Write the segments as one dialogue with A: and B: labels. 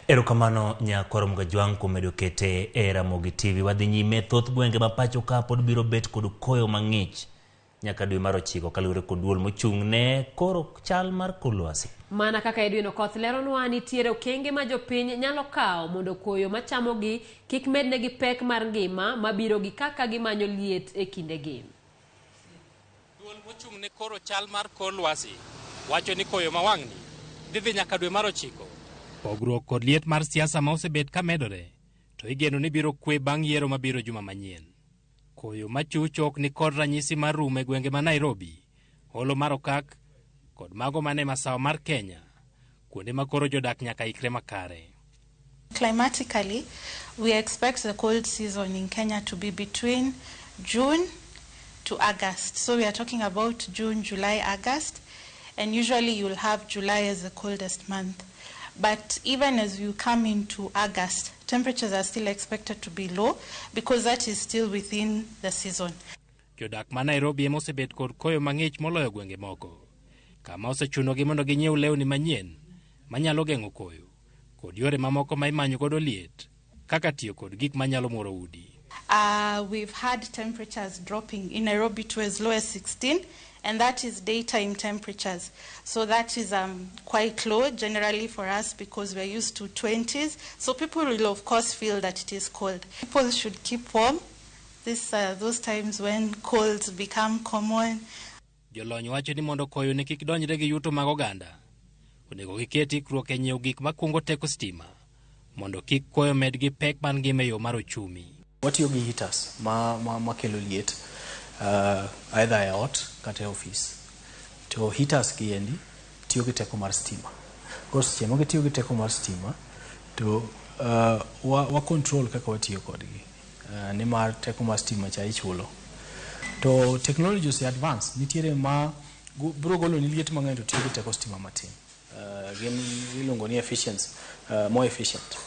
A: Erokamano nyakwar Mgajwang' kuom medo kete e Ramogi TV. Wadhi nyime thoth gwenge ma pacho ka pod biro bet kod koyo mang'ich nyaka dwe mar ochiko kaluwore kod duol mochung' ne koro chal mar kor lwasi.
B: Mana kaka Edwin Okoth leronwa, nitiere okenge ma jopiny nyalo kawo mondo koyo machamogi kik mednegi pek mar ngima mabiro gi kaka gimanyo liet e kindegi.
C: Duol mochung' ne koro chal mar kor lwasi wacho ni koyo ma wang'ni dhi dhi nyaka dwe mar ochiko. Pogruok kod liet mar siasa ma osebet ka medore to igeno ni biro kwe bang' yiero mabiro juma manyien. Koyo machucho ok ni kod ranyisi mar rumo e gwenge ma Nairobi, holo mar Okak kod mago mane masawa mar Kenya, kuonde ma koro jodak nyaka ikre makare.
D: Climatically, we expect the cold season in Kenya to be between June to August. So we are talking about June, July, August, and usually you'll have July as the coldest month. But even as you come into August, temperatures are still expected to be low because that is still within the season.
C: Jodak ma Nairobi ema osebet kod koyo mang'ich moloyo gwenge moko, kama osechunogi mondo ginyiew lewni manyien manyalo geng'o koyo kod yore mamoko ma imanyo godo liet kaka tiyo kod gik manyalo moro udi.
D: We've had temperatures dropping in Nairobi to as low as 16, and that is daytime temperatures. So that is quite low generally for us because we're used to 20s. So people will, of course, feel that it is cold. People should keep warm. Those times when colds become common.
C: Jolony wacho ni mondo koyo ne kik donjre gi yuto mag oganda, onego giket ikruok e nyiewo gik makungo teko stima mondo kik koyo med gi pek mar ngima e yo mar ochumi.
E: Watiyo gi heaters ma kelo liet either e ot kata e ofis. To heaters gi endi tiyo gi teko mar stima. Koro seche ma gitiyo gi teko mar stima to wa control kaka watiyo kodgi nimar teko mar stima cha ichulo. To technology ose advance, nitiere ma biro golo ni liet mang'eny to tiyo gi teko stima matin. Gin iluongo ni efficient, more efficient.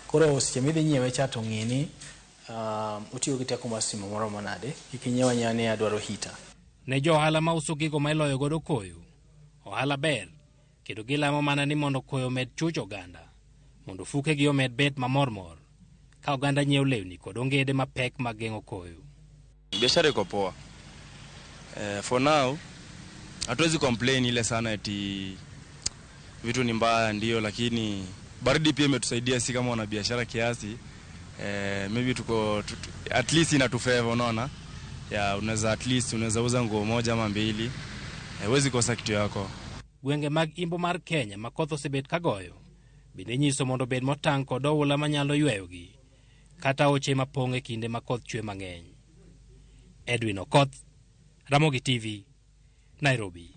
E: Koro seche midhi nyiewe cha to ng'i ni otiyo gi teko mar stima moromo nade, kik inyiew anyiewa ni adwaro heater.
C: Ne jo ohala mauso gigo ma iloyo godo koyo, ohala ber kendo gilamo mana ni mondo koyo omed chuch oganda mondo fukegi omed bet mamormor ka oganda nyiewo lewni kod ongede mapek mag geng'o koyo.
F: Biashara iko poa. For now hatuwezi complain ile sana eti vitu ni mbaya, ndio, lakini baridi pia imetusaidia si kama wanabiashara kiasi. Maybe tuko at least inatufavor, unaona ya unaweza at least unaweza uza nguo moja ama mbili, huwezi kosa kitu yako.
C: Gwenge mag imbo mar Kenya ma koth osebet ka goyo bende inyiso mondo obed motang' kod oula manyalo yweyogi kata aoche mapong' e kinde ma koth chwe mang'eny. Edwin Okoth, Ramogi TV, Nairobi.